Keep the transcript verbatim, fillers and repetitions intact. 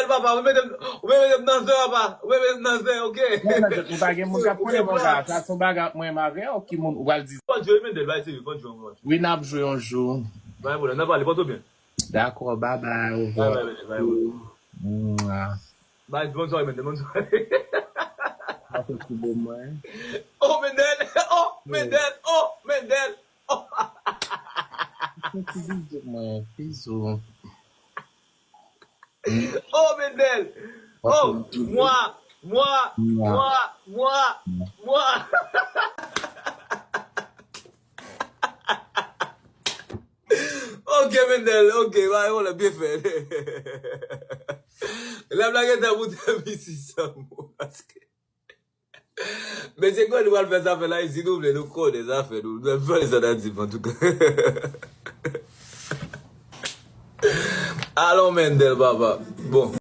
Papa, ou mete m, ou mete m nan zen, papa. Ou mete m nan zen, ok? Mwen nan jòt, nou pa gen moun k ap konnen, mon gars. Sa se yon bagay ant mwen avè w, ki moun ou pral di. Fò n jwe, Mendel, bay seri, fò n jwe yon match. Wi, n ap jwe yon jou. Bay pwoblèm, n ap pale, pòte w byen. Dakò, babay, Bay, ouvè. bay, bay, bay. Mwa. Bay, bonn sware, Mendel, bonn sware. Sa se ti bon mwen. Oh, Mendel, oh, Mendel, oh, Mendel. Sa se ti bizou mwen, bizou. Oh, Mendel. Oh, mwa, mwa, mwa, mwa, mwa. Ok, Mendel, ok, bay, wala, byen fè. Lè m la gen tan pou te misi sa, mwen, paske Mesye, kòman nou pral fè zafè la, si nou vle, nou konnen zafè nou. Nou fè sa nan di, antouka. Alon, Mendel, papa. Bon,